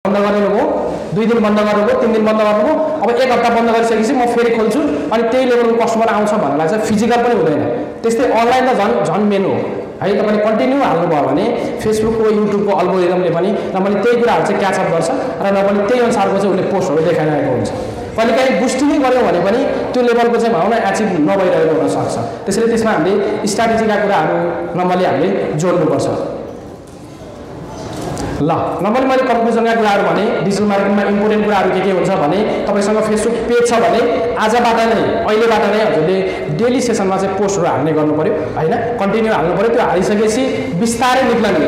बन्द गर्नुभयो 2 दिन बन्द गर्नुभयो 3 दिन बन्द गर्नुभयो अब 1 हप्ता बन्द गरिसकेपछि म फेरि खोल्छु अनि त्यही लेभलको कस्टमर आउँछ भन्नलाई चाहिँ फिजिकल पनि हुँदैन त्यस्तै अनलाइन त झन् मेन हो है तपाईले कन्टिन्यू हाल्नुभयो भने फेसबुकको युट्युबको अल्गोरिदमले पनि नभने त्यही कुराहरु चाहिँ क्याच अप गर्छ र नभने त्यही अनुसारको चाहिँ उसले पोस्टहरु देखाइरहेको हुन्छ कहिलेकाहीँ बुस्टिङ गर्यो भने पनि त्यो लेभलको चाहिँ भावना एचिभ नभइरहेको हुन सक्छ त्यसैले त्यसमा हामीले स्ट्र्याटेजीका कुराहरु नर्मली हामीले जोड्नुपर्छ ल नर्मली मैले कन्क्लुजनका कुराहरु भने डिजिटल मार्केटिङमा इम्पोर्टेन्ट कुराहरु के हुन्छ भने तपाईसँग फेसबुक पेज छ भने आजबाट नै अहिलेबाट नै हजुरले डेली सेसनमा चाहिँ पोस्टहरु हाल्ने गर्नु पर्यो हैन कन्टिन्यू हाल्नु पर्यो त्यो हालिसकेपछि बिस्तारै निक्लने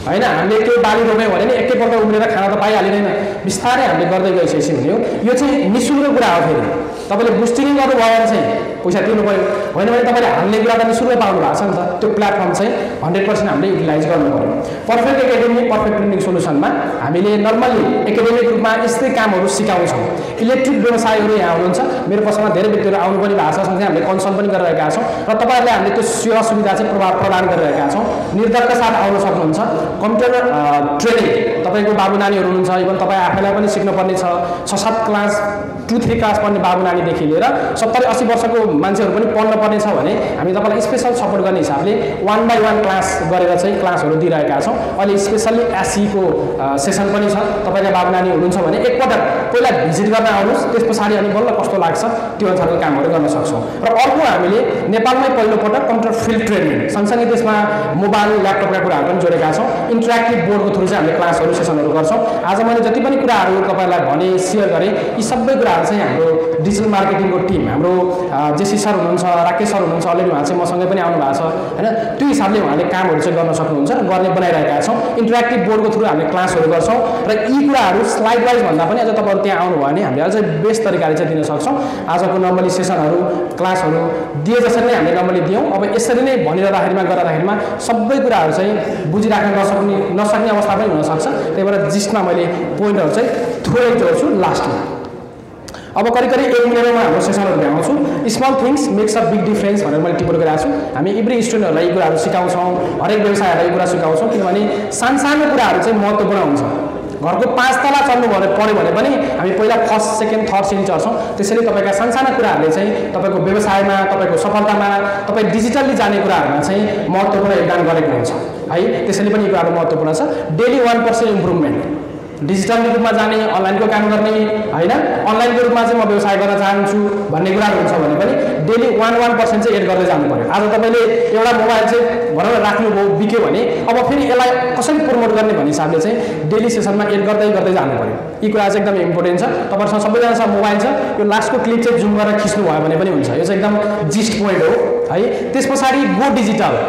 हैन हामीले त्यो बाली रोप्यौं भने नि एकैपल्ट उम्रेर खाना त पाइहालिदैन बिस्तारै हामीले गर्दै गइसकेपछि हुने हो यो चाहिँ निशुल्क कुरा हो फेरि तपाईले बुस्टिङ गर्नु भयो भने चाहिँ पैसा तिर्नु पर्यो होइन भने तपाईले हाल्ने कुरा त निशुल्क पाउनु भएको छ नि त त्यो प्लेटफर्म चाहिँ 100% हामीले युटिलाइज गर्नु पर्यो पर्फेक्ट एकाडेमी पर्फेक्ट ट्रेनिङ सोलुसनमा हामीले नर्मली एकाडेमिक रूपमा यस्तै कामहरु सिकाउँछौं इलेक्ट्रिक व्यवसायहरु यहाँ हुनुहुन्छ मेरो पसलमा धेरै व्यक्तिहरु आउनु पनि भएको छ सँगै हामीले कन्सल्ट पनि गरिरहेका छौं र तपाईहरुले हामीले त्यो सेवा सुविधा चाहिँ प्रदान गरिरहेका छौं निर्धक्क साथ आउन सक्नुहुन्छ कम्प्युटर ट्रेनिङ तपाईको बाबु नानीहरु हुनुहुन्छ इभन तपाई आफैलाई पनि सिक्न पर्ने छ 6-7 क्लास 2-3 क्लास पढ्ने बाबु नानी देखि लिएर 70-80 वर्षको मान्छेहरु पनि पढ्न पर्ने छ भने हामी तपाईलाई स्पेशल सपोर्ट गर्ने हिसाबले 1 बाइ 1 क्लास गरेर चाहिँ क्लासहरु दिइरहेका छौं अहिले स्पेशली एसई को सेसन पनि छ तपाईका बाबु नानी हुनुहुन्छ भने एकपटक पहिला भिजिट गर्न आउनुस् त्यसपछि अनि बल्ल कस्तो लाग्छ त्यो अनुसारको कामहरु गर्न सक्छौं र अर्को हामीले नेपालमै पहिलो पटक कम्प्युटर फिल्ड ट्रेनिङ सँगसँगै त्यसमा मोबाइल ल्यापटपका कुराहरु पनि जोडेका छौं इन्टरेक्टिभ बोर्डको थ्रु चाहिँ हामीले क्लासहरु सेसनहरु गर्छौं आज मैले जति पनि कुराहरु तपाईलाई भने शेयर गरे यी सबै कुराहरु चाहिँ हाम्रो डिजिटल मार्केटिङको टिम हाम्रो जेसी सर हुनुहुन्छ राकेश सर हुनुहुन्छ अलरेडी उहाँ चाहिँ मसँगै पनि आउनु भएको छ हैन त्यो हिसाबले उहाँले कामहरु चाहिँ गर्न सक्नुहुन्छ र गर्ने बनाइरहेका छौं इन्टरेक्टिभ बोर्डको थ्रु हामीले क्लासहरु गर्छौं र यी कुराहरु स्लाइड वाइज भन्दा पनि अझ तपाईहरु त्यहाँ आउनु भयो भने हामीले अझ बेस्ट तरिकाले चाहिँ दिन सक्छौं आजको नर्मली सेसनहरु क्लासहरु दिए जसरी नै हामीले नर्मली दियौं अब यसरी नै भनिरहँदाखेरिमा गराउँदाखेरिमा सबै कुराहरु चाहिँ बुझिराख्न नसक्ने अवस्था पनि हुन सक्छ त्यही भएर जिस्टमा मैले पोइन्टहरु चाहिँ थोरै जोड्छु लास्टमा अब करिब 1 मिनेटमा हाम्रो सेसनहरु भ्याउँछु small things makes a big difference भनेर मैले टिप्पणी गरेको छु हामी एभ्री स्टुडेन्टहरुलाई यी कुराहरु सिकाउँछौं हरेक व्यवसायहरुलाई यी कुरा सिकाउँछौं किनभने सानसानो कुराहरु चाहिँ महत्त्वपूर्ण हुन्छ घरको 5 तला चढ्नु पर्यो भने पनि हामी पहिला फर्स्ट सेकेन्ड थर्ड सिडी चढ्छौं त्यसैले तपाईका सानसाना कुराहरुले चाहिँ तपाईको व्यवसायमा तपाईको सफलतामा तपाई डिजिटली जाने कुराहरुमा चाहिँ महत्त्वपूर्ण योगदान गरेको हुन्छ है त्यसैले पनि यो कुराहरु महत्त्वपूर्ण छ डेली 1% इम्प्रुभमेन्ट डिजिटल रूपमा जाने अनलाइनको काम गर्ने हैन अनलाइनको रूपमा चाहिँ म व्यवसाय गर्न चाहन्छु भन्ने कुराहरु हुन्छ भने पनि डेली 1% चाहिँ एड गर्दै जानु पर्यो आज तपाईले एउटा मोबाइल चाहिँ भरौँ राख्नु भो बिक्यो भने अब फेरि यसलाई कसरी प्रमोट गर्ने भन्ने हिसाबले चाहिँ डेली सेसनमा एड गर्दै जानु पर्यो यी कुरा चाहिँ एकदम इम्पोर्टेन्ट छ तपाईहरुसँग सबैजनासँग मोबाइल छ यो लास्टको क्लिप चाहिँ जुम गरेर खिच्नु भयो भने पनि हुन्छ यो चाहिँ एकदम जिस्ट पोइन्ट हो है त्यसपछि गो डिजिटल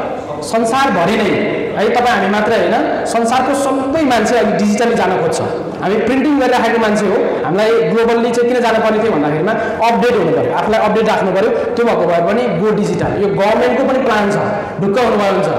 संसार भरि नै है तपाई हामी मात्र हैन संसारको सबै मान्छे अहिले डिजिटली जान खोज्छ हामी प्रिन्टिङ गरिराखेको मान्छे हो हामीलाई ग्लोबली चाहिँ किन जान पर्ने थियो भन्दाखेरिमा अपडेट हुनु पर्यो आफुलाई अपडेट राख्नु पर्यो त्यो भएको भए पनि गो डिजिटल यो गभर्नमेन्टको पनि प्लान छ ढुक्क हुनुभयो हुन्छ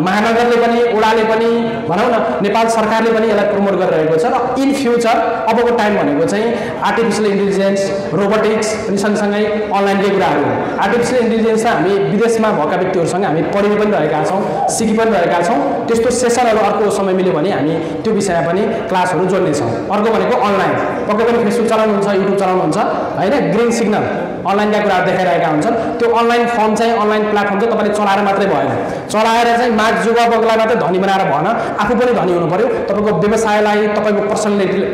महानगरले पनि ओडाले पनि भनौं न नेपाल सरकारले पनि यसलाई प्रमोट गरिरहेको छ र इन फ्युचर अबको टाइम भनेको चाहिँ आर्टिफिशियल इन्टेलिजेन्स रोबोटिक्स अनि सँगसँगै अनलाइनकै कुराहरु आर्टिफिशियल इन्टेलिजेन्स हामी विदेशमा भएका व्यक्तिहरुसँग हामी पढिने पनि रहेका छौं सिकि पनि रहेका छौं त्यस्तो सेसनहरु अर्को समय मिल्यो भने हामी त्यो विषयमा पनि क्लासहरु जोड्ने छौं अर्को भनेको अनलाइन पक्कै पनि फेसबुक चलाउनुहुन्छ युट्युब चलाउनुहुन्छ हैन ग्रीन सिग्नल अनलाइनका कुराहरु देखाइरहेका हुन्छन् त्यो अनलाइन फर्म चाहिँ अनलाइन प्लेटफर्म चाहिँ तपाईले चलाएर मात्रै भएन चलाएर चाहिँ माग जुवाबगलाई मात्रै धनी बनाएर भएन आफू पनि धनी हुनु पर्यो तपाईको व्यवसायलाई तपाईको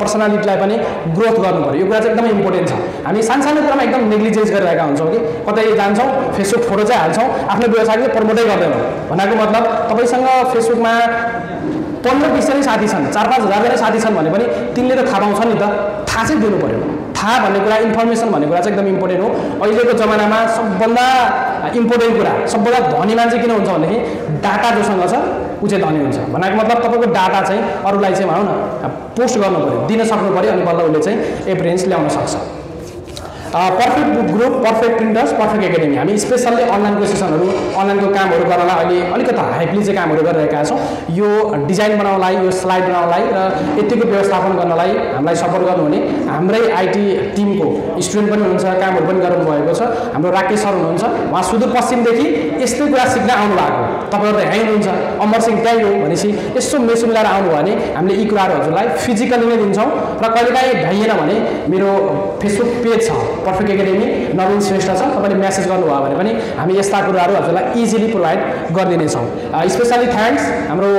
पर्सनालिटीलाई पनि ग्रोथ गर्नु पर्यो यो कुरा चाहिँ एकदम इम्पोर्टेन्ट छ हामी सानसानो कुरामा एकदम नेग्लिजेन्स गरिरहेका हुन्छौं कि कतै जान्छौं फेसबुक फोटो चाहिँ हाल्छौं आफ्नो व्यवसायले प्रमोटै गर्दैनौं भनेको मतलब तपाईसँग फेसबुकमा 15-20 जना साथी छन् 4-5 हजार जना साथी छन् भने पनि तिनले त थाहा पाउँछ नि त थाहा चाहिँ दिनु पर्यो थाहा भन्ने कुरा इन्फर्मेसन भन्ने कुरा चाहिँ एकदम इम्पोर्टेन्ट हो अहिलेको जमानामा सबभन्दा इम्पोर्टेन्ट कुरा सबभन्दा धनी मान्छे किन हुन्छ भनेदेखि डाटा जोसँग छ उ चाहिँ धनी हुन्छ भनेको मतलब तपाईको डाटा चाहिँ अरूलाई चाहिँ भनौं न पोस्ट गर्नु पर्यो दिन सक्नु पर्यो अनि बल्ल उले चाहिँ एभरेन्स ल्याउन सक्छ perfect book group, perfect printers, perfect academy. हामी स्पेसल्ली अनलाइनको सेसनहरू, अनलाइनको कामहरू गर्नलाई अहिले अलिकति हाइपली चाहिँ कामहरू गरिरहेका छौँ। यो डिजाइन बनाउनलाई, यो स्लाइड बनाउनलाई र यतिको व्यवस्थापन गर्नलाई हामीलाई सपोर्ट गर्नुहुने हाम्रै आइटी टिमको स्टुडेन्ट पनि हुनुहुन्छ, कामहरू पनि गर्नुभएको छ। हाम्रो राकेश सर हुनुहुन्छ, उहाँ सुदूरपश्चिमदेखि यस्तै कुरा सिक्न आउनु भएको। तपाईँहरू त यहीँ हुनुहुन्छ, अमर सिंह त्यहीँ हो भनेपछि यसो मेसो मिलाएर आउनुभयो भने हामीले यी कुराहरू हजुरलाई फिजिकली नै दिन्छौँ। र कहिलेकाहीँ भ्याइएन भने मेरो फेसबुक पेज छ पर्फेक्ट एकाडेमी, नवीन श्रेष्ठ छ, तपाईँले म्यासेज गर्नुभयो भने पनि हामी यस्ता कुराहरू हजुरलाई इजिली प्रोभाइड गरिदिनेछौँ। स्पेसली थ्याङ्क्स हाम्रो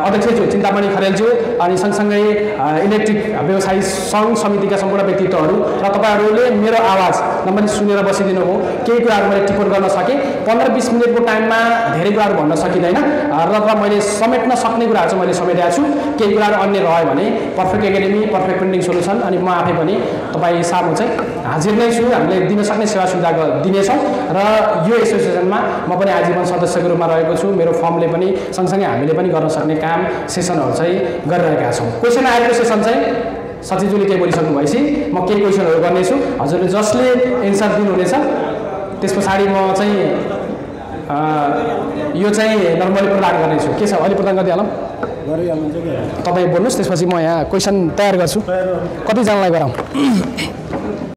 अध्यक्षज्यू चिन्तामणि खरेलज्यू अनि सँगसँगै इलेक्ट्रिक व्यवसायी सङ्घ समितिका सम्पूर्ण व्यक्तित्वहरू र तपाईँहरूले मेरो आवाज नम्बरी सुनेर बसिदिनु भयो। केही कुराहरू मैले टिप्पण गर्न सकेँ। 15-20 मिनटको टाइममा धेरै कुराहरू भन्न सकिँदैन र मैले समेट्न सक्ने कुराहरू चाहिँ मैले समेटेको छु। केही कुराहरू अन्य रह्यो भने perfect academy, perfect printing solution अनि म आफै पनि तपाईँ सामु चाहिँ हाजिर नै छु। हामीले दिन सक्ने सेवा सुविधा दिनेछौँ र यो एसोसिएसनमा म पनि आजीवन सदस्यको रूपमा रहेको छु। मेरो फर्मले पनि सँगसँगै हामीले पनि गर्न सक्ने काम सेसनहरू चाहिँ गरिरहेका छौँ। क्वेसन आएको सेसन चाहिँ सचिवज्यूले केही बोलिसक्नु भएपछि म केही क्वेसनहरू गर्नेछु। हजुरले जसले एन्सर दिनुहुनेछ त्यस पछाडि म चाहिँ यो चाहिँ नर्मली प्रदान गर्नेछु। के छ अहिले प्रदान गरिदिइहालौँ? तपाईँ बोल्नुहोस्, त्यसपछि म यहाँ क्वेसन तयार गर्छु। कतिजनालाई गराउँ?